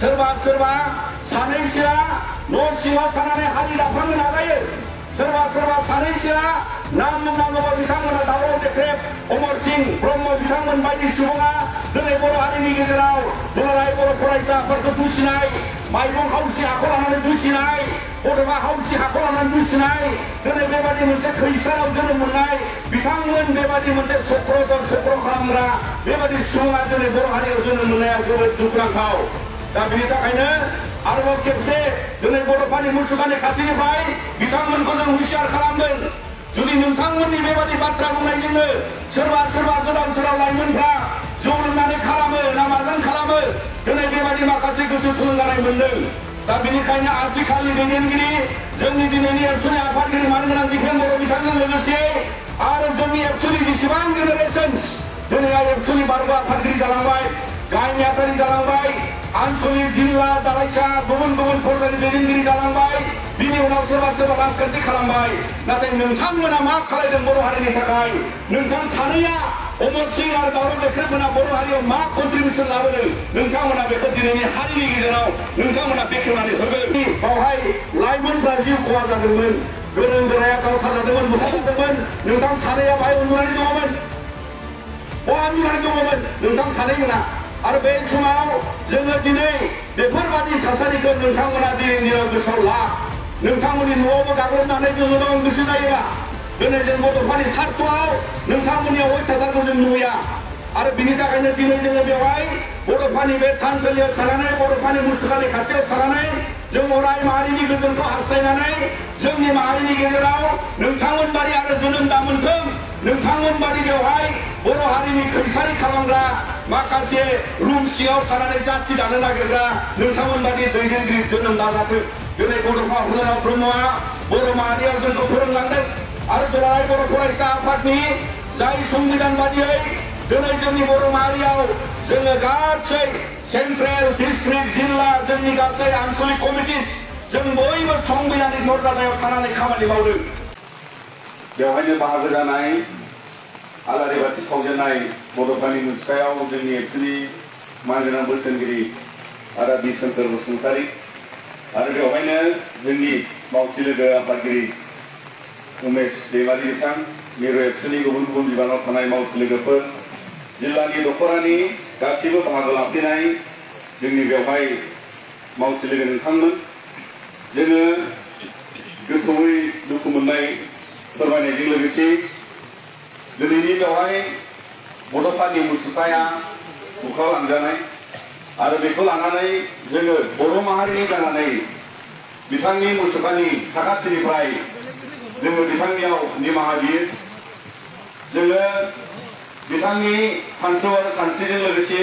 सोरबा सोरबा सानैसोआ न' सिङाव थानानै हारि दाफांनो नाजायो सोरबा सोरबा सानैसोआ नाम बुंनांगौबा बिथांमोना दावराव देख्रेब अमर सिंह ब्रह्म बिथांमोन बायदि सुबुङा दिनै बर' हारिनि गेजेराव दुलाराय बर' फरायसाफोरखौ दुसिनाय माइरं हाउसनि हाखौ लानानै दुसिनाय गथ'मा हाउसनि हाखौ लानानै दुसिनाय दिनै बेबादि मोनसे खैसाराव जोनोम मोननाय बिथांमोन बेबादि मोनसे चक्र खालामग्रा बेबादि सुबुङा दिनै बर' हारियाव जोनोम मोननाया जोबोद दुखुनांथाव दा बेनि थाखायनो आरोबाव खेबसे दिनै बड'फानि मुलुगनि खाथिनिफ्राय बिथांमोनखौ जों हुसियार खालामदों जुदि नोंथांमोननि बेबादि बाथ्रा बुंनायजोंनो सोरबा सोरबा गोदाव सोराव लाइमोनफ्रा जौ लोंनानै खालामो ना माजों खालामो दिनै बेबादि माखासे गोसो थुलुंगानाय मोनदों दा बेनिखायनो आथिखालनि दैदेनगिरि जोंनि दिनैनि एबसुनि आफादगिरि मानगोनां दिपेन बर' बिथांजों लोगोसे आरो जोंनि एबसुनि जेसेबां जेनेरेशन्स दिनै एबसुनि बारग' आफादगिरि जालांबाय गाहाय नेहाथारि जालांबाय आनसलिक जिल्ला दालाइसा गुबुन गुबुन फौजदारि दैदेनगिरि जालांबाय बिनि उनाव सोरबा सोरबा राजखान्थि खालामबाय नाथाय नोंथांमोना मा खालामदों बर' हारिनि थाखाय नोंथां सानैया अमर सिंह आरो दावराव देख्रेबमोना बर' हारियाव मा कन्ट्रिबिउसन लाबोदों नोंथांमोना बेखौ दिनैनि हारिनि गेजेराव नोंथांमोना बेखेवनानै होगोन बावहाय लाइमोनफ्रा जिउ खहा जादोंमोन गोरों गोराया गावथारजादोंमोन बुथारजादोंमोन नोंथां सानैया बाहाय उन्दुनानै दङमोन उन्दुनानै दङमोन नोंथां सानैमोना आरो बे समाव जोङो दिनै बेफोरबादि थासारिखौ नोंथांमोना दिनै दिनाव गोसोआव ला नोंथांमोननि न'आवबो गाग्लोबनानै गोजौआव गोसो जायोबा दिनै जों बड'फानि सार्थ'आव नोंथांमोननियाव अयथासारखौ जों नुया आरो बिनि थाखायनो दिनै जोङो बेवहाय बड'फानि बे थानसालियाव थानानै बड'फानि मुलुगनि खाथियाव थानानै जों अराय माहारिनि गोजोनखौ हास्थायनानै जोंनि माहारिनि गेजेराव नोंथांमोन बादि आरो जोनोम दा मोनथों नोंथांमोन बादि बेवहाय बर' हारिनि खैसारि खालामग्रा माखासे रुम सिङाव थानानै जाथि दानो नागिरग्रा नोंथांमोन बादि दैदेनगिरि जोनोम दाजाथों दिनै बड'फा उपेन्द्रनाथ ब्रह्मआ बर' माहारियाव जोंखौ फोरोंलांदों आरो दुलाराय बर' फरायसा आफादनि जाय संबिधान बादियै दिनै जोंनि बर' माहारियाव जोङो गासै सेन्ट्रेल डिस्ट्रिक्ट जिल्ला जोंनि गासै आनसलिक कमिटिस जों बयबो संबिधानिक मर्यादायाव थानानै खामानि मावदों बेवहायनो बाहागो जानाय आलारि बाथि सावजेननाय बड'फानि मुसुखायाव जोंनि एबसुनि मानगोनां बोसोनगिरि आदा बि सोमखोर बसुमतारी आरो बेवहायनो जोंनि मावथि लोगो आफादगिरि उमेश दैमारि बिथां मिरु एबसुनि गुबुन गुबुन बिबानाव थानाय मावथि लोगोफोर जिल्लानि दख'रानि गासैबो बाहागो लाफैनाय जोंनि बेवहाय मावथि लोगो नोंथांमोन जोङो गोथौयै दुखु मोननाय फोरमायनायजों लोगोसे दिनैनि बेवहाय बड'फानि मुसुखाया बुखारलांजानाय आरो बेखौ लानानै जोङो बर' माहारिनि जानानै बिथांनि मुसुखानि साखाथिनिफ्राय जोङो बिथांनियाव निमाहा बियो जोङो बिथांनि सानसौ आरो सानस्रिजों लोगोसे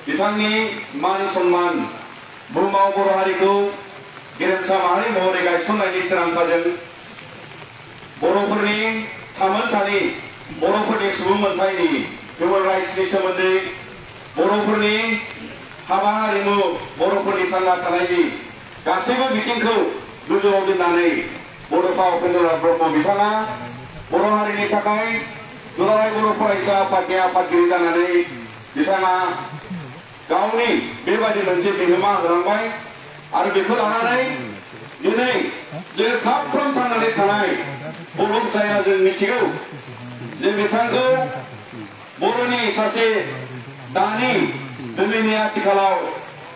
बिथांनि मान सन्मान बुहुमाव बर' हारिखौ गेरेमसा माहारि महरै गायसननायनि थिरांथाजों बर'फोरनि थामोनथानि बर'फोरनि सुबुं मोनथायनि हिउमेन राइट्सनि सोमोन्दै बर'फोरनि हाबा हारिमु बर'फोरनि थांना थानायनि गासैबो बिथिंखौ गोजौआव दोननानै बड'फा उपेन्द्रनाथ ब्रह्म बिथाङा बर' हारिनि थाखाय दुलाराय बर' फरायसा आफादनि आफादगिरि जानानै बिथाङा गावनि बेबायदि मोनसे बिहोमा होलांबाय आरो बेखौ लानानै दिनै जों साफ्रोम थांनानै थानाय बर' फिसाया जों मिथिगौ जे बिथांखौ बर'नि सासे दानि दिनैनि आथिखालाव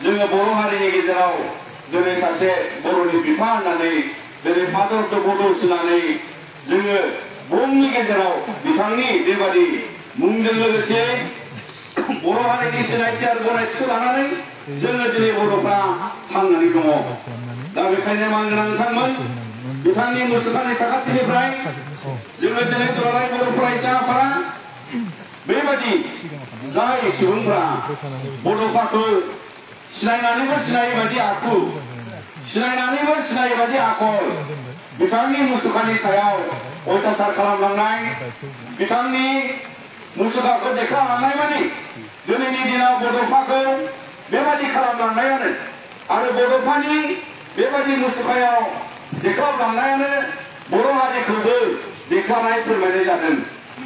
जोङो बर' हारिनि गेजेराव दिनै सासे बर'नि बिफा होननानै दिनै फादर अफ द बड'स होननानै जोङो बुहुमनि गेजेराव बिथांनि बेबादि मुंजों लोगोसे बर' हारिनि सिनायथि आरो गनायथिखौ लानानै जोङो दिनै बर'फ्रा थांनानै दङ दा बेखायनो मानगोनां नोंथांमोन बिथांनि मुसुखानि साखाथिनिफ्राय जोङो दिनै दुलाराय बर' फरायसा आफादा बेबादि जाय सुबुंफ्रा बड'फाखौ सिनायनानैबो सिनायै बायदि आखु सिनायनानैबो सिनायै बायदि आखल बिथांनि मुसुखानि सायाव अयथासार खालामलांनाय बिथांनि मुसुखाखौ देखायलांनाय मानि दिनैनि दिनाव बड'फाखौ बेबादि खालामलांनायानो आरो बड'फानि बेबादि मुसुखायाव देखायलांनायानो बर' हारिखौबो देखायनाय फोरमायनाय जादों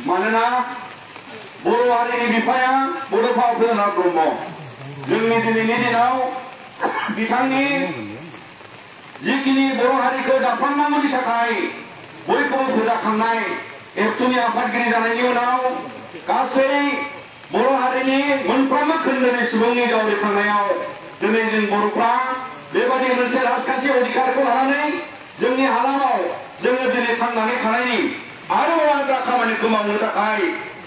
मानोना बर' हारिनि बिफाया बड'फा उपेन्द्रनाथ ब्रह्म जोंनि दिनैनि दिनाव बिथांनि जिखिनि बर' हारिखौ दाफामनांगौनि थाखाय बयखौबो फोजाखांनाय एबसुनि आफादगिरि जानायनि उनाव गासै बर' हारिनि मोनफ्रोमबो खोन्दोनि सुबुंनि जावरिखांनायाव दिनै जों बर'फ्रा बेबादि मोनसे राजखान्थि अधिकारखौ लानानै जोंनि हालामाव जोङो दिनै थांनानै थानायनि आरोबाव आद्रा खामानिखौ मावनो थाखाय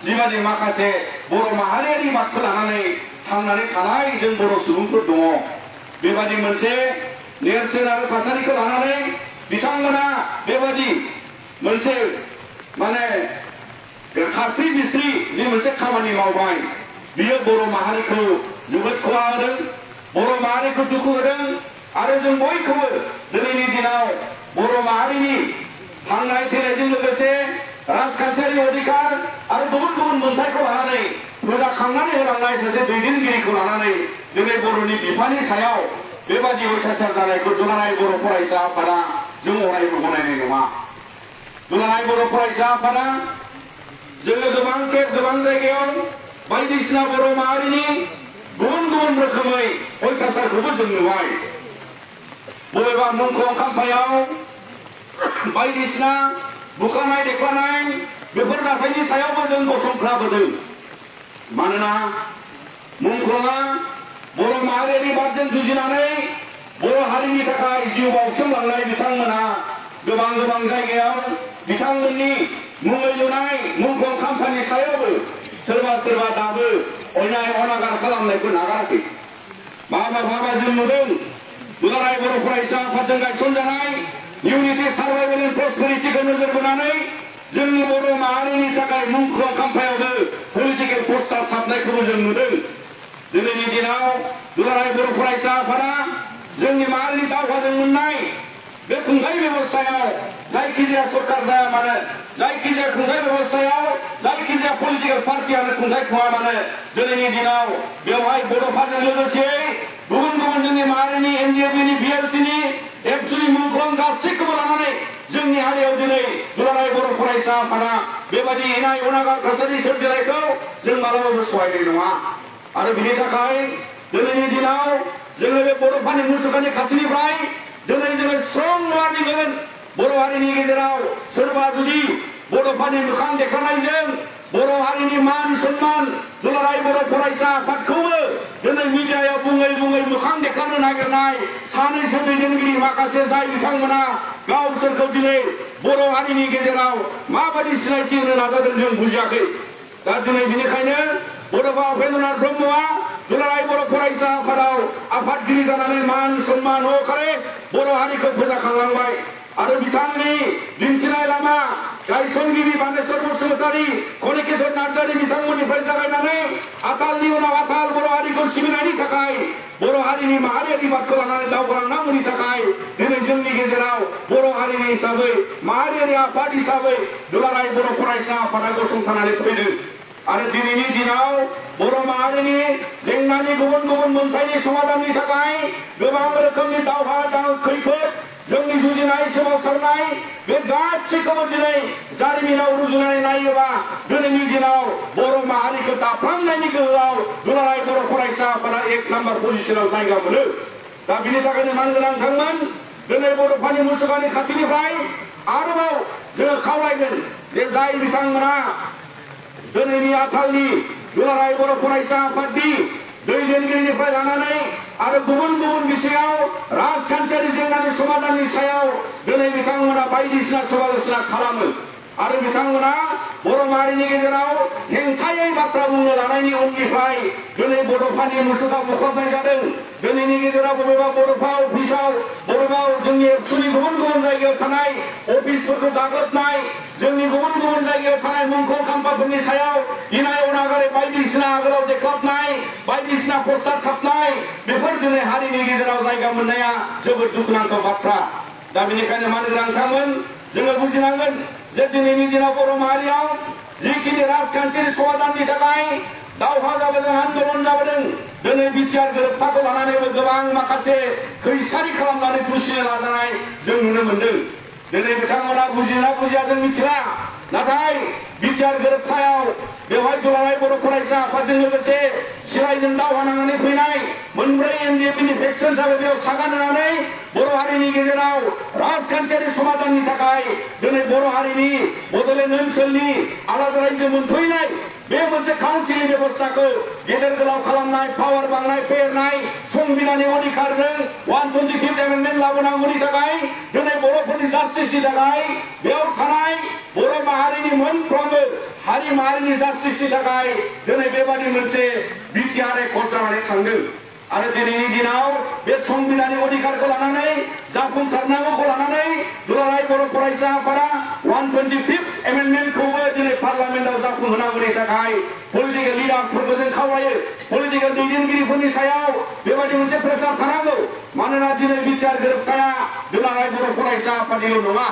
जिबादि माखासे बर' माहारियारि बादखौ लानानै थांनानै थानाय जों बर' सुबुंफोर दङ बेबादि मोनसे नेरसोन आरो थासारिखौ लानानै बिथांमोना बेबादि मोनसे माने खास्रि बिस्रि जि मोनसे खामानि मावबाय बियो बर' माहारिखौ जोबोद खहा होदों बर' माहारिखौ दुखु होदों आरो जों बयखौबो दिनैनि दिनाव बर' माहारिनि थांनाय थैनायजों लोगोसे राजखान्थियारि अधिकार आरो गुबुन गुबुन मोनथायखौ लानानै फोजाखांनानै होलांनाय सासे दैदेनगिरिखौ लानानै दिनै बर'नि बिफानि सायाव बेबादि अयथासार जानायखौ दुलाराय बर' फरायसा आफादा जों अरायबो गनायनाय नङा। दुलाराय बर' फरायसा आफादा जोङो गोबां खेब गोबां जायगायाव बायदिसिना बर' माहारिनि गुबुन गुबुन रोखोमै अयथासारखौबो जों नुबाय बबेबा मुंख्लं खाम्फायाव बायदिसिना बुखारनाय देख्लानाय बेफोर जाथायनि सायावबो जों गसंथाबोदों मानोना मुंख्लंआ बर' माहारियारि बादजों जुजिनानै बर' हारिनि थाखाय जिउ बाउसोमलांनाय बिथांमोना गोबां गोबां जायगायाव बिथांमोननि मुङै लुनाय मुंख्लं खाम्फानि सायावबो सोरबा सोरबा दाबो अयनाय अनागार खालामनायखौ नागाराखै माबा जों नुदों दुलाराय बर' फरायसा आफादजों गायसनजानाय इउनिटि सार्भाइभेल एन्ड प्रस्पेरिटिखौ नोजोर बोनानै जोंनि बर' माहारिनि थाखाय मुंख्लं खाम्फायावबो पलिटिकेल पस्टार थाबनायखौबो जों नुदों दिनैनि दिनाव दुलाराय बर' फरायसा आफादा जोंनि माहारिनि दावहाजों मोननाय बे खुंथाय बेबस्थायाव जायखिजाया सरकार जाया मानो जायखिजाया खुंथाय बेबस्थायाव जायखिजाया पलिटिकेल पार्टियानो खुंथाय खुङा मानो दिनैनि दिनाव बेवहाय बड'फाजों लोगोसे गुबुन गुबुन जोंनि माहारिनि एनडिएफबिनि बिएलटिनि एबसुनि मुंख्लं गासैखौबो लानानै जोंनि हारियाव दिनै दुलाराय बर' फरायसा आफादा बेबादि इनाय अनागार थासारि सोरजिनायखौ जों मालाबाबो सहायनाय नङा आरो बिनि थाखाय दिनैनि दिनाव जोङो बे बड'फानि मुसुखानि खाथिनिफ्राय दिनै जोङो स्ट्रं वार्निं होगोन बर' हारिनि गेजेराव सोरबा जुदि बड'फानि मोखां देखायनायजों बर' हारिनि मान सन्मान दुलाराय बर' फरायसा आफादखौबो दिनै मिडियायाव बुङै बुङै मोखां देखायनो नागिरनाय सानैसो दैदेनगिरि माखासे जाय बिथांमोना गावसोरखौ दिनै बर' हारिनि गेजेराव माबायदि सिनायथि होनो नाजादों जों बुजियाखै दा दिनै बेनिखायनो बड'फा उपेन्द्रनाथ ब्रह्मआ दुलाराय बर' फरायसा आफादाव आफादगिरि जानानै मान सन्मान होखारे बर' हारिखौ फोजाखांलांबाय आरो बिथांनि दिन्थिनाय लामा गायसनगिरि बानेश्वर बसुमतारी कनिकेश्वर नार्जारी बिथांमोननिफ्राय जागायनानै आथालनि उनाव आथाल बर' हारिखौ सिबिनायनि थाखाय बर' हारिनि माहारियारि बादखौ लानानै दावगालांनांगौनि थाखाय दिनै जोंनि गेजेराव बर' हारिनि हिसाबै माहारियारि आफाद हिसाबै दुलाराय बर' फरायसा आफादा गसंथानानै फैदों आरो दिनैनि दिनाव बर' माहारिनि जेंनानि गुबुन गुबुन मोनथायनि समाधाननि थाखाय गोबां रोखोमनि दावहा खैफोद जोंनि जुजिनाय सोमावसारनाय बे गासैखौबो दिनै जारिमिनाव रुजुनानै नायोबा दिनैनि दिनाव बर' माहारिखौ दाफ्लांनायनि गोहोआव दुलाराय बर' फरायसा आफादा 1 नाम्बार पजिशनाव जायगा मोनो दा बिनि थाखायनो मानगोनांथांमोन दिनै बड'फानि मुसुखानि खाथिनिफ्राय आरोबाव जोङो खावलायगोन जे जाय बिथांमोना दिनैनि आथालनि दुलाराय बर' फरायसा आफादनि दैदेनगिरिनिफ्राय लानानै आरो गुबुन गुबुन बिथिङाव राजखान्थियारि जेंनानि समाधाननि सायाव दिनै बिथांमोना बायदिसिना समालोचना खालामो आरो बिथांमोना बर' माहारिनि गेजेराव हेंथायै बाथ्रा बुंनो लानायनि उननिफ्राय दिनै बड'फानि मुसुखा बुख्राबनाय जादों दिनैनि गेजेराव बबेबा बड'फा अफिसाव बबेबा जोंनि एबसुनि गुबुन गुबुन जायगायाव थानाय अफिसफोरखौ गाग्लोबनाय जोंनि गुबुन गुबुन जायगायाव थानाय मुंख्लं खाम्फाफोरनि सायाव इनाय अनागारै बायदिसिना आगोलाव देख्लाबनाय बायदिसिना पस्टार थाबनाय बेफोर दिनै हारिनि गेजेराव जायगा मोननाया जोबोद दुखुनांथाव बाथ्रा दा बेनिखायनो मानगोनांथांमोन जोङो बुजिनांगोन जे दिनैनि दिनाव बर' माहारियाव जिखिनि राजखान्थियारि समाधाननि थाखाय दावहा जाबोदों आन्दलन जाबोदों दिनै बिटिआर गोरोबथाखौ लानानैबो गोबां माखासे खैसारि खालामनानै बुजिनो नाजानाय जों नुनो मोनदों दिनै बिथांमोना बुजिना बुजिया जों मिथिला नाथाय बिटिआर गोरोबथायाव बेवहाय दुलाराय बर' फरायसा आफादजों लोगोसे सिलाइजों दावहा नांनानै फैनाय मोनब्रै एनडिएफबिनि फेक्सनसाबो बेयाव सागान होनानै बर' हारिनि गेजेराव राजखान्थियारि समाधाननि थाखाय दिनै बर' हारिनि बड'लेण्ड ओनसोलनि आलादा रायजो मोनफैनाय बे मोनसे काउन्सिलनि बेबस्थाखौ गेदेर गोलाव खालामनाय पावार बांनाय फेहेरनाय संबिधाननि अधिकारजों 125 एमेन्डमेन्ट लाबोनांगौनि थाखाय दिनै बर'फोरनि जास्टिसनि थाखाय बेयाव थानाय बर' माहारिनि मोनफ्रोमबो हारि माहारिनि जास्टिसनि थाखाय दिनै बेबादि मोनसे बिटिआर एकर्ड जानानै थांदों आरो दिनैनि दिनाव बे संबिधाननि अधिकारखौ लानानै जाफुंसारनांगौखौ लानानै दुलाराय बर' फरायसा आफादा 125 एमेन्डमेन्टखौबो दिनै पार्लामेन्टआव जाफुंहोनांगौनि थाखाय पलिटिकेल लिडारफोरखौ जों खावलायो पलिटिकेल दैदेनगिरिफोरनि सायाव बेबादि मोनसे प्रेसार थानांगौ मानोना दिनै बिटिआर गोरोबथाया दुलाराय बर' फरायसा आफादनिल' नङा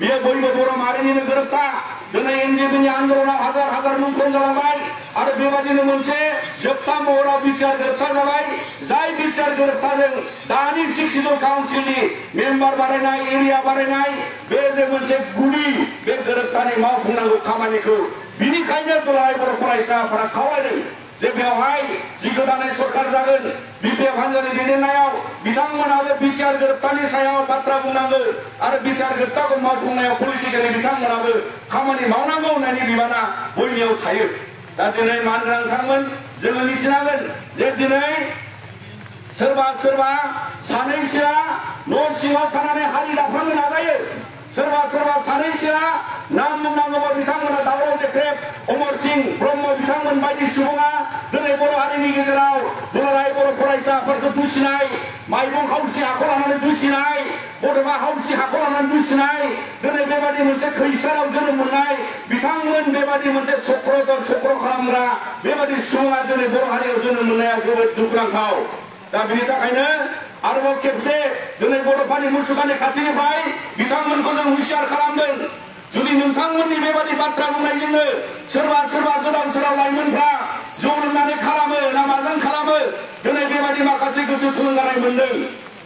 बेयो बयबो बर' माहारिनिनो गोरोबथा दिनै एनडिएफबिनि आन्दोलनाव हाजार हाजार मुंख्लं जालांबाय आरो बेबादिनो मोनसे जोबथा महराव बिटिआर गोरोबथा जाबाय जाय बिटिआर गोरोबथाजों दानि 62 काउन्सिलनि मेम्बार बारायनाय एरिया बारायनाय बे जे मोनसे गुदि बे गोरोबथानि मावफुंनांगौ खामानिखौ बिनिखायनो दुलाराय बर' फरायसा आफादा खावलायदों जे बेवहाय जि गोदानै सरकार जागोन बिपिएफ हान्जानि दैदेननायाव बिथांमोनाबो बिटिआर गोरोबथानि सायाव बाथ्रा बुंनांगौ आरो बिटिआर गोरोबथाखौ मावफुंनायाव पलिटिकेलि बिथांमोनाबो खामानि मावनांगौ होननायनि बिबाना बयनियाव थायो दा दिनै मानगोनां नोंथांमोन जोङो मिथिनांगोन जे दिनै सोरबा सोरबा सानैसोआ न' सिङाव थानानै हारि दाफांनो नाजायो सोरबा सोरबा सानैसोआ नाम बुंनांगौबा बिथांमोना दावराव देख्रेब अमर सिंह ब्रह्म बिथांमोन बायदि सुबुङा दिनै बर' हारिनि गेजेराव दुलाराय बर' फरायसाफोरखौ दुसिनाय माइरं हाउसनि हाखौ लानानै दुसिनाय बड'फा हाउसनि हाखौ लानानै दुसिनाय दिनै बेबादि मोनसे खैसाराव जोनोम मोननाय बिथांमोन बेबादि मोनसे चक्रधर चक्र खालामग्रा बेबादि सुबुङा दिनै बर' हारियाव जोनोम मोननाया जोबोद दुखुनांथाव दा बिनि थाखायनो आरोबाव खेबसे दिनै बड'फानि मुलुगनि खाथिनिफ्राय बिथांमोनखौ जों हुसियार खालामदों जुदि नोंथांमोननि बेबादि बाथ्रा बुंनायजोंनो सोरबा सोरबा गोदाव सोराव लाइमोनफ्रा जौ लोंनानै खालामो ना माजों खालामो दिनै बेबादि माखासे गोसो थुलुंगानाय मोनदों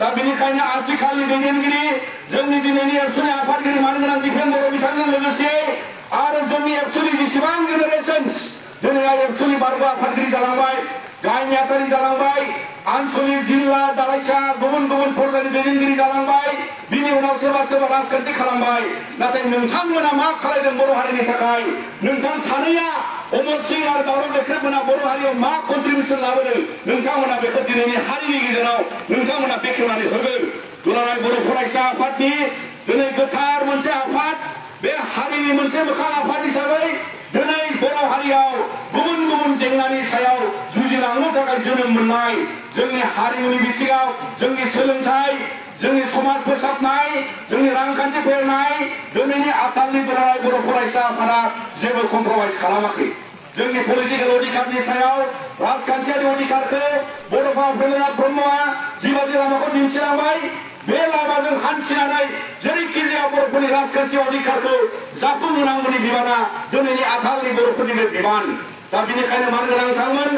दा बेनिखायनो आथिखालनि दैदेनगिरि जोंनि दिनैनि एबसुनि आफादगिरि मानगोनां दिपेन बर' बिथांजों लोगोसे आरो जोंनि एबसुनि जेसेबां जेनेरेशन्स दिनै एबसुनि बारग' आफादगिरि जालांबाय गाहाय नेहाथारि जालांबाय आनसलिक जिल्ला दालाइसा गुबुन गुबुन फर्जानि दैदेनगिरि जालांबाय बिनि उनाव सोरबा सोरबा राजखान्थि खालामबाय नाथाय नोंथांमोना मा खालामदों बर' हारिनि थाखाय नोंथां सानैया अमर सिंह आरो दावराव देख्रेबमोना बर' हारियाव मा कन्ट्रिबिउसन लाबोदों नोंथांमोना बेखौ दिनैनि हारिनि गेजेराव नोंथांमोना बेखेवनानै होगोन दुलाराय बर' फरायसा आफादनि दिनै गोथार मोनसे आफाद बे हारिनि मोनसे मोखां आफाद हिसाबै दिनै बर' हारियाव गुबुन गुबुन जेंनानि सायाव जुजिलांनो थाखाय जोनोम मोननाय जोंनि हारिमुनि बिथिङाव जोंनि सोलोंथाइ जोंनि समाज फोसाबनाय जोंनि रांखान्थि फेहेरनाय दिनैनि आथालनि दुलाराय बर' फरायसा आफादा जेबो कमप्रमाइज खालामाखै जोंनि पलिटिकेल अधिकारनि सायाव राजखान्थियारि अधिकारखौ बड'फा उपेन्द्रनाथ ब्रह्मआ जिबादि लामाखौ दिन्थिलांबाय बे लामाजों हान्थिनानै जेरैखिजाया बर'फोरनि राजखान्थि अधिकारखौ जाफुंहोनांगौनि बिबाना दिनैनि आथालनि बर'फोरनिनो बिबान दा बेनिखायनो मानगोनां नोंथांमोन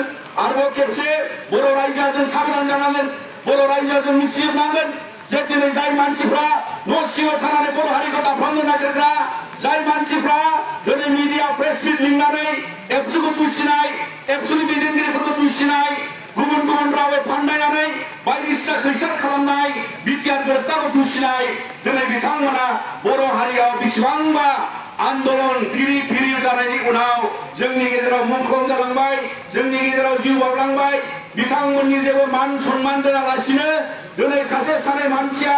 आरोबाव खेबसे बर' रायजोआ जों सांग्रां जानांगोन बर' रायजोआ जों मिथिजोबनांगोन जे दिनै जाय मानसिफ्रा न' सिङाव थानानै बर' हारिखौ दाफांनो नागिरग्रा जाय मानसिफ्रा दिनै मिडिया प्रेस मिट लिंनानै एबसुखौ दुसिनाय एबसुनि दैदेनगिरिफोरखौ दुसिनाय गुबुन गुबुन रावै फान्दायनानै बायदिसिना खैसार खालामनाय बिटिआर गोरोबथाखौ दुसिनाय दिनै बिथांमोना बर' हारियाव बेसेबांबा आन्दोलन फिरि फिरि जानायनि उनाव जोंनि गेजेराव मुंख्लं जालांबाय जोंनि गेजेराव जिउ बावलांबाय बिथांमोननि जेबो मान सन्मान दोनालासिनो दिनै सासे सानै मानसिया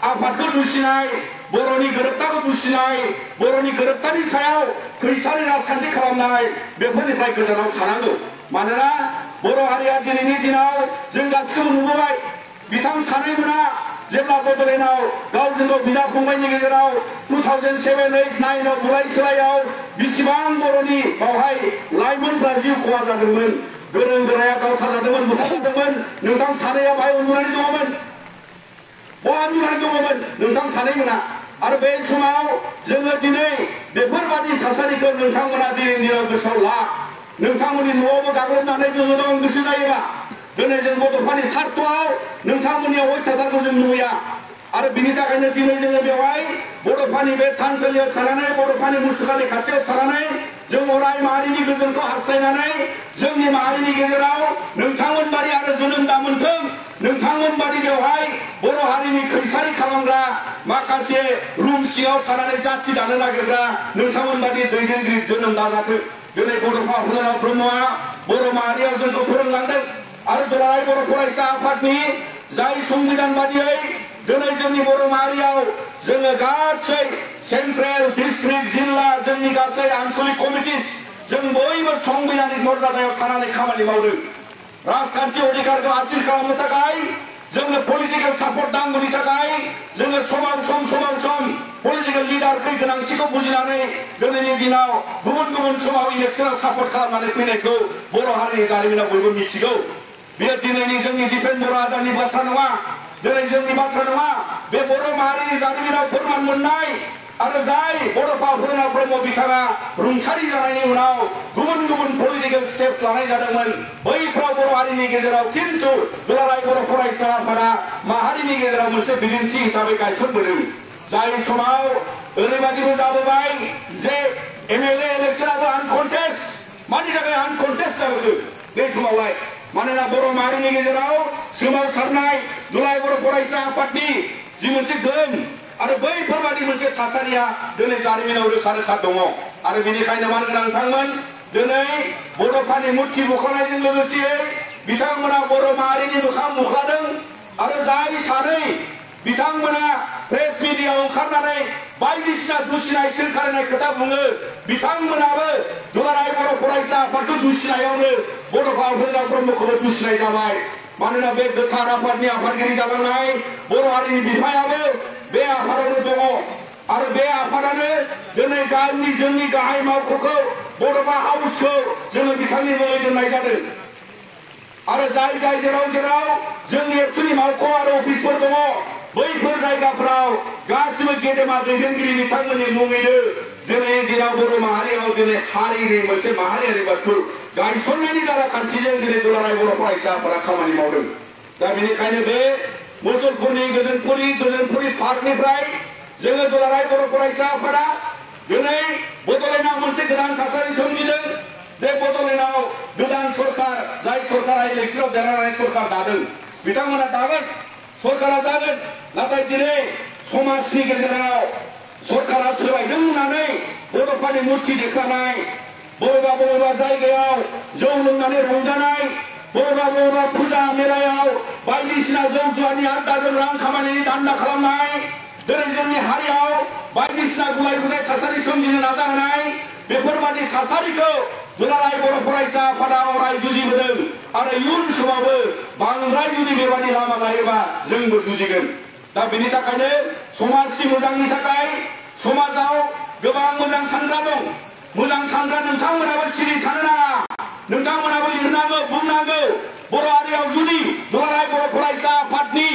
आफादखौ दुसिनाय बर'नि गोरोबथाखौ दुसिनाय बर'नि गोरोबथानि सायाव खैसारि राजखान्थि खालामनाय बेफोरनिफ्राय गोजानाव थानांगौ मानोना बर' हारिया दिनैनि दिनाव जों गासिखौबो नुबोबाय बिथां सानैमोना जेब्ला बड'लेण्डआव गावजों गाव बिदा फंबायनि गेजेराव 2007, 8, 9 बुलाय सोलायाव बेसेबां बर'नि बावहाय लाइमोनफ्रा जिउ खहा जादोंमोन गोरों गोराया गावथारजादोंमोन बुथारजादोंमोन नोंथां सानैया बाहाय उन्दुनानै दङमोन बहा उन्दुनानै दङमोन नोंथां सानैमोना आरो बे समाव जोङो दिनै बेफोरबादि थासारिखौ नोंथांमोना दिनैनि दिनाव गोसोआव ला नोंथांमोननि न'आवबो गाग्लोबनानै गोहो दं गोसो जायोबा दिनै जों बड'फानि सार्थआव नोंथांमोननियाव अयथासारखौ जों नुया आरो बिनि थाखायनो दिनै जोङो बेवहाय बड'फानि बे थानसालियाव थानानै बड'फानि मुसुखानि खाथियाव थानानै जों अराय माहारिनि गोजोनखौ हास्थायनानै जोंनि माहारिनि गेजेराव नोंथांमोन बादि आरो जोनोम दा मोनथों नोंथांमोन बादि बेवहाय बर' हारिनि खैसारि खालामग्रा माखासे रुम सिङाव थानानै जाथि दानो नागिरग्रा नोंथांमोन बादि दैदेनगिरि जोनोम दाजाथों दिनै बड'फा उपेन्द्रनाथ ब्रह्मआ बर' माहारियाव जोंखौ फोरोंलांदों आरो दुलाराय बर' फरायसा आफादनि जाय संबिधान बादियै दिनै जोंनि बर' माहारियाव जोङो गासै सेन्ट्रेल डिस्ट्रिक्ट जिल्ला जोंनि गासै आनसलिक कमिटिस जों बयबो संबिधानिक मर्यादायाव थानानै खामानि मावदों राजखान्थि अधिकारखौ हासिल खालामनो थाखाय जोंनो पलिटिकेल सापर्ट नांगौनि थाखाय जोङो समान सम पलिटिकेल लिडारनि गोनांथिखौ बुजिनानै दिनैनि दिनाव गुबुन गुबुन समाव इलेक्शनाव सापर्ट खालामनानै फैनायखौ बर' हारिनि जारिमिनाव बयबो मिथिगौ बेयो दिनैनि जोंनि दिपेन बर' आदानि बाथ्रा नङा दिनै जोंनि बाथ्रा नङा बे बर' माहारिनि जारिमिनाव फोरमान मोननाय आरो जाय बड'फा उपेन्द्रनाथ ब्रह्म बिथाङा रुंसारि जानायनि उनाव गुबुन गुबुन पलिटिकेल स्टेप लानाय जादोंमोन बैफ्राव बर' हारिनि गेजेराव खिन्थु दुलाराय बर' फरायसा आफादा माहारिनि गेजेराव मोनसे बिदिन्थि हिसाबै गायसनबोदों जाय समाव ओरैबायदिबो जाबोबाय जे एमएलए इलेक्शनाबो आनकन्टेस्ट मानि थाखाय आनकन्टेस्ट जाबोदों बे समावलाय मानोना बर' माहारिनि गेजेराव सोमावसारनाय दुलाराय बर' फरायसा आफादनि जि मोनसे गोहोम आरो बैफोरबादि मोनसे थासारिया दिनै जारिमिनाव रोखा रोखा दङ आरो बेनिखायनो मानगोनांथांमोन दिनै बड'फानि मुर्ति बुखारनायजों लोगोसे बिथांमोना बर' माहारिनि मोखां मुख्लादों आरो जाय सानै बिथांमोना प्रेस मिडियायाव ओंखारनानै बायदिसिना दुसिनाय सोंखारिनाय खोथा बुङो बिथांमोनाबो दुलाराय बर' फरायसा आफादखौ दुसिनायावनो बड'फा उपेन्द्रनाथ ब्रह्मखौबो दुसिनाय जाबाय मानोना बे गोथार आफादनि आफादगिरि जालांनाय बर' हारिनि बिफायाबो बे आफादावनो दङ आरो बे आफादानो दिनै जोंनि गाहाय मावख'खौ बड'फा हाउसखौ जोङो बिथांनि मुङै दोननाय जादों आरो जाय जेराव जोंनि एक्सुवेलि मावख' आरो अफिसफोर दङ बैफोर जायगाफोराव गासिबो गेदेमा दैदेनगिरि बिथांमोननि मुङैनो दिनै दिनाव बर' माहारियाव दिनै हारिनि मोनसे माहारियारि बाथौ गायसननायनि द्वारा खान्थिजों दिनै दुलाराय बर' फरायसाफोरा खामानि मावदों दा बेनिखायनो बे मुसलपुरनि गोजोनपुरि पार्कनिफ्राय जोङो दुलाराय बर' फरायसा आफादा दिनै बड'लेण्डआव मोनसे गोदान थासारि सोमजिदों बे बड'लेण्डआव गोदान सरकार जाय सरकारा इलेक्शनाव देरहानानै सरकार दादों बिथांमोना दागोन सरकारा जागोन नाथाय दिनै समाजनि गेजेराव सरकारा सोलायदों होननानै बड'फानि मुर्ति देखायनाय बबेबा जायगायाव जौ लोंनानै रंजानाय बबेबा फुजा मेलायाव बायदिसिना जौ जुवानि आड्डाजों रां खामायनायनि दान्दा खालामनाय दिनै जोंनि हारियाव बायदिसिना गुलाय गुजाय थासारि सोमजिनो नाजाहोनाय बेफोरबादि थासारिखौ दुलाराय बर' फरायसा आफादा अराय जुजिबोदों आरो इयुन समावबो बांद्राय जुदि बेबादि लामा लायोबा जोंबो जुजिगोन दा बेनि थाखायनो समाजनि मोजांनि थाखाय समाजाव गोबां मोजां सानग्रा दं मोजां सानग्रा नोंथांमोनाबो सिरि थानो नाङा नोंथांमोनाबो लिरनांगौ बुंनांगौ बर' हारियाव जुदि दुलाराय बर' फरायसा आफादनि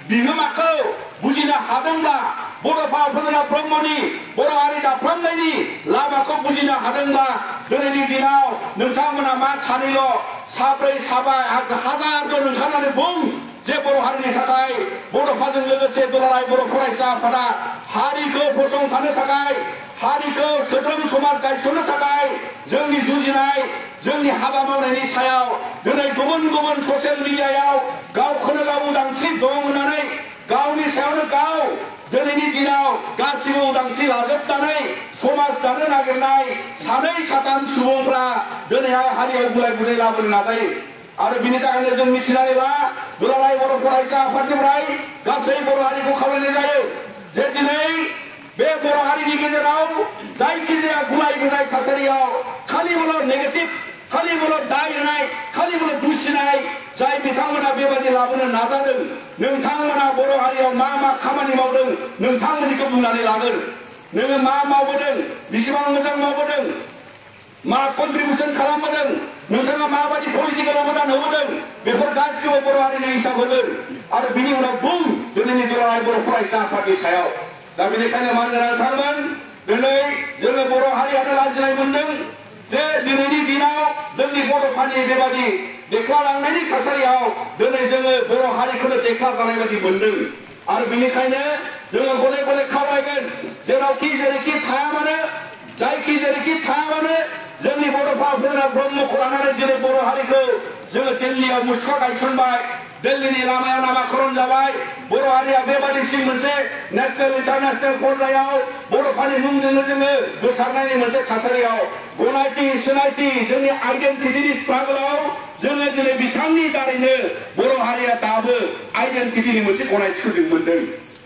बिहोमाखौ बुजिनो हादोंब्ला बड'फा उपेन्द्रनाथ ब्रह्मनि बर' हारि दाफ्रामनायनि लामाखौ बुजिनो हादोंब्ला दिनैनि दिनाव नोंथांमोना मा सानैल' साब्रै साबा हाजारजन ओंखारनानै बुं जे बर' हारिनि थाखाय बड'फाजों लोगोसे दुलाराय बर' फरायसा आफादा हारिखौ फसंथानो थाखाय हारिखौ सोद्रोम समाज गायसननो थाखाय जोंनि जुजिनाय जोंनि हाबा मावनायनि सायाव दिनै गुबुन ससियेल मिडियायाव गावखौनो गाव उदांस्रि दं होननानै गावनि सायावनो गाव दिनैनि दिनाव गासिबो उदांस्रि लाजोबनानै समाज दानो नागिरनाय सानै साथाम सुबुंफ्रा दिनैहाय हारियाव गुलाय गुजाय लाबोनो नाजायो आरो बिनि थाखायनो जों मिथिनानै ला दुलाराय बर' फरायसा आफादनिफ्राय गासै बर' हारिखौ खावलायनाय जायो जे दिनै बे बर' हारिनि गेजेराव जायखिजाया गुलाय गुजाय थासारियाव खालिबोल' नेगेटिभ खालिबोल' दाय होनाय खालिबोल' दुसिनाय जाय बिथांमोना बेबायदि लाबोनो नाजादों नोंथांमोना बर' हारियाव मा खामानि मावदों नोंथांमोननिखौ बुंनानै लागोन नोङो मा मावबोदों बेसेबां मोजां मावबोदों मा कन्ट्रिबिउसन खालामबोदों नोंथाङा माबायदि पलिटिकेल अबदान होबोदों बेफोर गासिबो बर' हारिनि हिसाब होगोन आरो बिनि उनाव बुं दिनैनि दुलाराय बर' फरायसा आफादनि सायाव दा बेनिखायनो मानगोनांथारमोन दिनै जोङो बर' हारियानो लाजिनाय मोनदों जे दिनैनि दिनाव जोंनि बड'फानि बेबायदि देख्लालांनायनि थासारियाव दिनै जोङो बर' हारिखौनो देख्लाजानाय बायदि मोनदों आरो बेनिखायनो जोङो गले गले खावलायगोन जेरावखि जेरैखि थाया मानो जायखि जेरैखि थाया मानो जोंनि बड'फाफोरा ब्रह्मखौ लानानै दिनै बर' हारिखौ जोङो दिल्लीयाव मुसुखा गायसनबाय दिल्लीनि लामायाव नामाकरण जाबाय बर' हारिया बेबादिसिम मोनसे नेशनेल इन्टारनेशनेल पर्यायाव बड'फानि मुंजोंनो जोङो गोसारनायनि मोनसे थासारियाव गनायथि सिनायथि जोंनि आइडेन्टिटिनि स्ट्रागलाव जोङो दिनै बिथांनि दारैनो बर' हारिया दाबो आइडेन्टिटिनि मोनसे गनायथिखौ जों मोनदों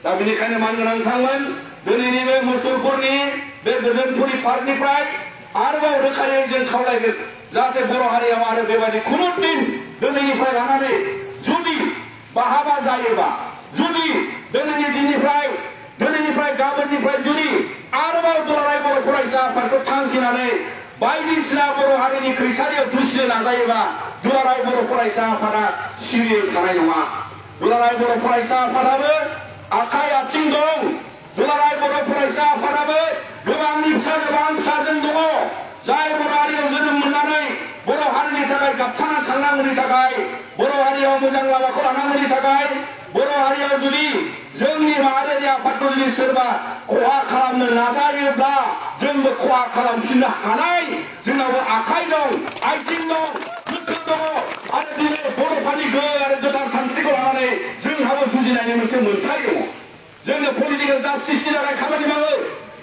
दा बेनिखायनो मानगोनां नोंथांमोन दिनैनि बे मुसलपुरनि बे गोजोनपुरि पार्कनिफ्राय आरोबाव रोखायै जों खावलायगोन जाहाथे बर' हारियाव आरो बेबायदि खुनु दिन दिनैनिफ्राय लानानै जुदि बाहाबा जायोबा जुदि दिनैनि दिननिफ्राय गाबोननिफ्राय जुदि आरोबाव दुलाराय बर' फरायसा आफादखौ थांखिनानै बायदिसिना बर' हारिनि खैसारियाव दुसिनो नाजायोबा दुलाराय बर' फरायसा आफादा सिरियै थानाय नङा दुलाराय बर' फरायसा आफादाबो आखाइ आथिं दं दुलाराय बर' फरायसा आफादाबो गोबांनि फिसा गोबां फिसाजों दङ जाय बर' हारियाव जोनोम मोननानै बर' हारिनि थाखाय गाबथाना थांनांगौनि थाखाय बर' हारियाव मोजां लामाखौ लानांगौनि थाखाय बर' हारियाव जुदि जोंनि माहारियारि आफादखौ जुदि सोरबा खहा खालामनो नाजायोब्ला जोंबो खहा खालामफिननो हानाय जोंनावबो आखाइ दं आथिं दं गोसो दङ आरो दिनै बर'फोरनि आरो गोदान सानस्रिखौ लानानै जोंहाबो जुजिनायनि मोनसे मोन्थाय दङ जोङो पलिटिकेल जास्टिसनि थाखाय खामानि मावो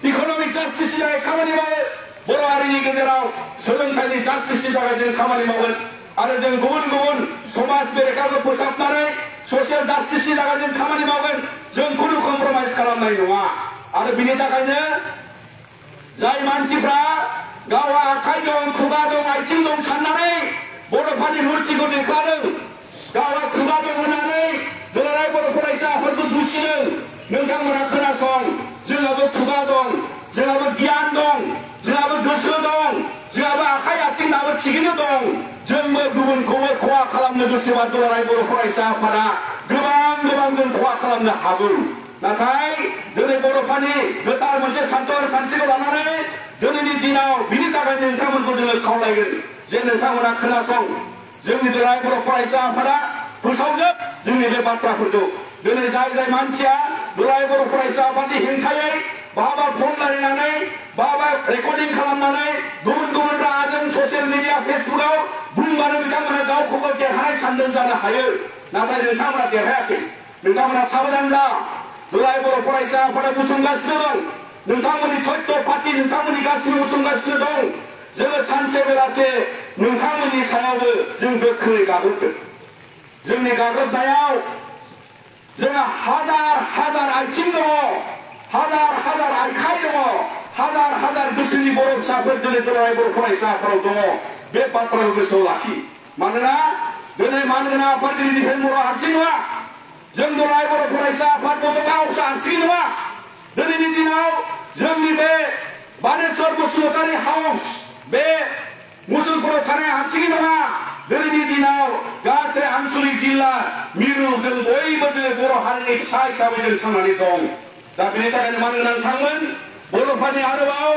इक'नमिक जास्टिसनि थाखाय खामानि मावो बर' हारिनि गेजेराव सोलोंथाइनि जास्टिसनि थाखाय जों खामानि मावगोन आरो जों गुबुन गुबुन समाज बेरेखाखौ फोसाबनानै ससियेल जास्टिसनि थाखाय जों खामानि मावगोन जों खुनु कमप्रमाइज खालामनाय नङा आरो बिनि थाखायनो जाय मानसिफ्रा गावहा आखाइ दं खुगा दं आथिं दं साननानै बड'फानि मुर्तिखौ देख्लादों गावहा खुगा दं होननानै दुलाराय बर' फरायसा आफादखौ दुसिदों नोंथांमोना खोनासं जोंहाबो खुगा दं जोंहाबो गियान दं जोंहाबो गोसो दं जोंहाबो आखाइ आथिं दाबो थिगैनो दं जोंबो गुबुनखौबो खहा खालामनो गोसोबा दुलाराय बर' फरायसा आफादा गोबां जों खहा खालामनो हागौ नाथाय दिनै बड'फानि गोथार मोनसे सानस्रिखौ लानानै दिनैनि दिनाव बिनि थाखाय नोंथांमोनखौ जोङो खावलायगोन जे नोंथांमोना खोनासं जोंनि दुलाराय बर' फरायसा आफादा फोसावजोब जोंनि बे बाथ्राफोरखौ दिनै जाय मानसिया दुलाराय बर' फरायसा आफादनि हेंथायै बाबा फन रायलायनानै बाबा रेकर्डिं खालामनानै गुबुन राहाजों ससियेल मिडिया फेसबुकआव बुंबानो बिथांमोना गावखौ गाव देरहानाय सानदों जानो हायो नाथाय नोंथांमोना देरहायाखै नोंथांमोना साबधान जा दुलाराय बर' फरायसा आफादा बुथुमगासिनो दं नोंथांमोननि तथ्य पार्टी नोंथांमोननि गासिबो बुथुमगासिनो दं जोङो सानसे बेलासे नोंथांमोननि सायावबो जों गोख्रै गाग्लोबगोन जोंनि गाग्लोबनायाव जोंहा हाजार आथिं दङ हाजार आखाइ दङ हाजार गोसोनि बर' फिसाफोर दिनै दुलाराय बर' फरायसा आफादाव दङ बे बाथ्राखौ गोसोआव लाखि मानोना दिनै मानगोनां आफादगिरि दिपेन बर' हारसिं नङा जों दुलाराय बर' फरायसा आफाद गथ'फ्रा हारसिं नङा दिनैनि दिनाव जोंनि बे बानेश्वर बसुमतारी हाउस बे मुसलपुराव थानाय हारसिं नङा दिनैनि दिनाव गासै आनसलिक जिल्ला मिरु जों बयबो दिनै बर' हारिनि फिसा हिसाबै जों थांनानै दं दा बेनि थाखायनो मानगोनां नोंथांमोन बर'फोरनि आरोबाव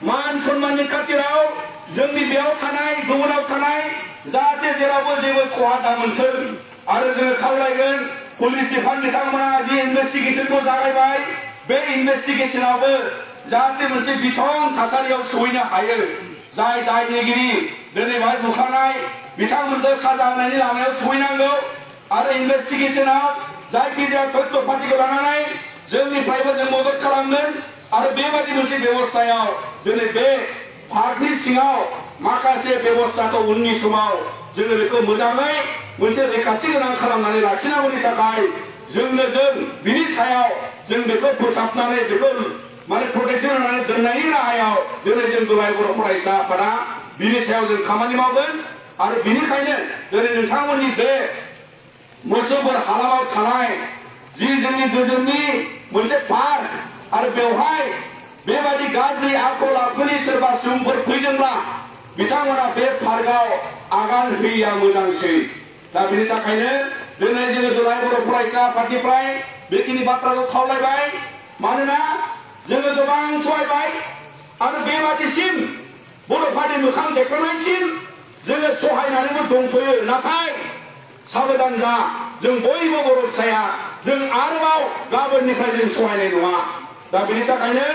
मान सन्माननि खाथिराव जोंनि बेयाव थानाय गुबुनाव थानाय जाहाथे जेरावबो जेबो खहा दामोनथों आरो जोङो खावलायगोन पुलिस बिथांमोना जि इनभेस्टिगेशनखौ जागायबाय बे इनभेस्टिगेशनावबो जाहाथे मोनसे बिथं थासारियाव सहैनो हायो जाय दायनिगिरि दिनै बेहाय बुखारनाय बिथांमोनखौ साजा होनायनि लामायाव सहैनांगौ आरो इनभेस्टिगेशनाव जायखिजाया तथ्य पार्टीखौ लानानै जोंनिफ्रायबो जों मदद खालामगोन आरो बेबायदि मोनसे बेबस्थायाव दिनै बे पार्कनि सिङाव माखासे बेबस्थाखौ उननि समाव जोङो बेखौ मोजाङै मोनसे रैखाथि गोनां खालामनानै लाखिनांगौनि थाखाय जों बिनि सायाव जों बेखौ फोसाबनानै बेखौ प्रटेक्शन होनानै दोननायनि राहायाव दिनै जों दुलाराय बर' फरायसा आफादा बिनि सायाव जों खामानि मावगोन आरो बिनिखायनो दिनै नोंथांमोननि बे मुसलपुर हालामाव थानाय जि जोंनि गोजोननि मोनसे पार्क आरो बेवहाय बेबायदि गाज्रि आखल आखुनि सोरबा सुबुंफोर फैदोंब्ला बिथांमोना बे पार्कआव आगान होयैया मोजांसै दा बिनि थाखायनो दिनै जोङो दुलाराय बर' फरायसा आफादनिफ्राय बेखिनि बाथ्राखौ खावलायबाय मानोना जोङो गोबां सहायबाय आरो बेबादिसिम बड'फानि मोखां देखायनायसिम जोङो सहायनानैबो दंथ'यो नाथाय साबधान जा जों बयबो बर' फिसाया जों आरोबाव गाबोननिफ्राय जों सहायनाय नङा दा बेनि थाखायनो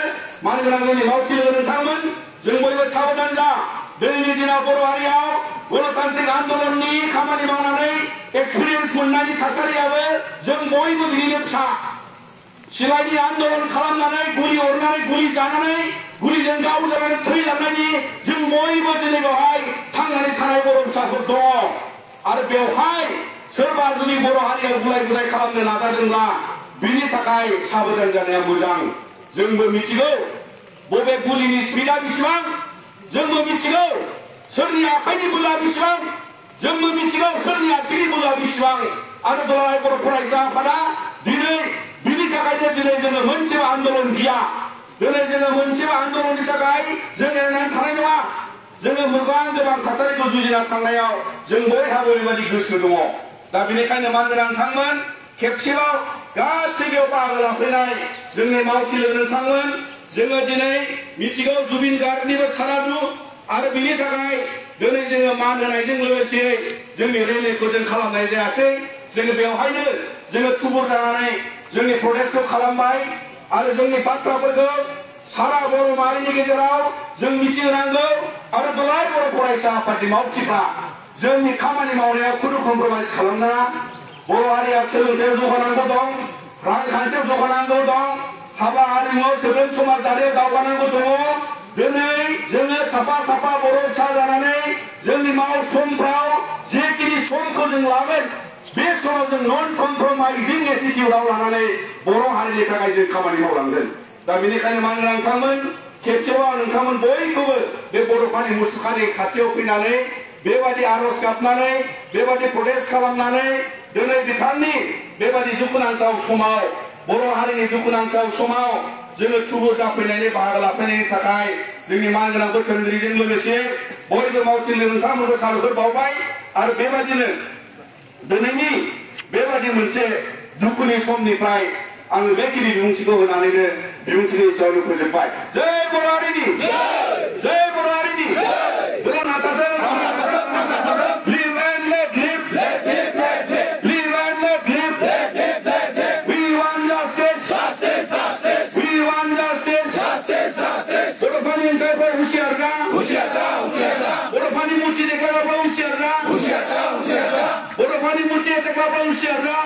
मान गोनां जोंनि मावथि लोगो नोंथांमोन जों बयबो साबधान जा दिनैनि दिनाव बर' हारियाव गणतान्त्रिक आन्दलननि खामानि मावनानै एक्सपिरियेन्स मोननायनि थासारियाबो जों बयबो बिनिनो फिसा सिलाइनि आन्दलन खालामनानै गुलि अरनानै गुलि जानानै गुलिजों गावजानानै थैलांनायनि जों बयबो दिनै बेवहाय थांनानै थानाय बर' फिसाफोर दङ आरो बेवहाय सोरबा जुदि बर' हारियाव गुलाय गुलाय खालामनो नाजादोंब्ला बिनि थाखाय साबधान जानाया मोजां जोंबो मिथिगौ बबे गुलिनि स्पिडा बेसेबां जोंबो मिथिगौ सोरनि आखाइनि बोलोआ बेसेबां जोंबो मिथिगौ सोरनि आथिंनि बोलोआ बेसेबां आरो दुलाराय बर' फरायसा आफादा दिनै बिनि थाखायनो दिनै जोङो मोनसेबो आन्दलन गैया दिनै जोङो मोनसेबो आन्दलननि थाखाय जों एरनानै थानाय नङा जोङो गोबां थासारिखौ जुजिना थांनायाव जों बयहाबो ओरैबायदि गोसो दङ दा बेनिखायनो मान गोनां नोंथांमोन खेबसेबाव गासै बेयाव बाहागो लाफैनाय जोंनि मावथि लोगो नोंथांमोन जोङो दिनै मिथिगौ जुबिन गार्गनिबो सारादु आरो बिनि थाखाय दिनै जोङो मान होनायजों लोगोसे जोंनि रेलिखौ जों खालामनाय जायासै जोङो बेवहायनो जोङो थुबुर जानानै जोंनि प्रटेस्टखौ खालामबाय आरो जोंनि बाथ्राफोरखौ सारा बर' माहारिनि गेजेराव जों मिथिहोनांगौ आरो दुलाराय बर' फरायसा आफादनि मावथिफ्रा जोंनि खामानि मावनायाव खुनु कमप्रमाइज खालामनाङा बर' हारिया सोलोंथायाव जौगानांगौ दं रांखान्थियाव जौगानांगौ दं हाबा हारिमुआव सोद्रोम समाज दानायाव दावगानांगौ दङ दिनै जोङो साफा साफा बर' फिसा जानानै जोंनि मावसमफ्राव जेखिनि समखौ जों लागोन बे समाव जों नन कमप्रमाइजिं एटिटिउडआव लानानै बर' हारिनि थाखाय जों खामानि मावलांगोन दा बेनिखायनो मान गोनां नोंथांमोन खेबसेबाव नोंथांमोन बयखौबो बे बड'फानि मुसुखानि खाथियाव फैनानै बेबायदि आर'ज गाबनानै बेबायदि प्रटेस्ट खालामनानै दिनै बिथांनि बेबायदि दुखुनांथाव समाव बर' हारिनि दुखुनांथाव समाव जोङो थुबुर जाफैनायनि बाहागो लाफैनायनि थाखाय जोंनि मानगोनां बोसोनगिरिजों लोगोसे बयबो मावथि नोंथांमोनखौ साबायखर बावबाय आरो बेबायदिनो दिनैनि बेबायदि मोनसे दुखुनि समनिफ्राय आङो बेखिनि बिबुंथिखौ होनानैनो बिबुंथिनि सायावनो फोजोबबाय जय बर' हारिनि जय बर' हारिनि गोदान नाजाजों live and let live live and let live we want justice we want justice बड'फानि ओंखारबाय हुसियार जा बड'फानि मुर्ति देख्लाग्राफ्रा हुसियार जा बड'फानि मुर्ति देख्लाग्राफ्रा हुसियार जा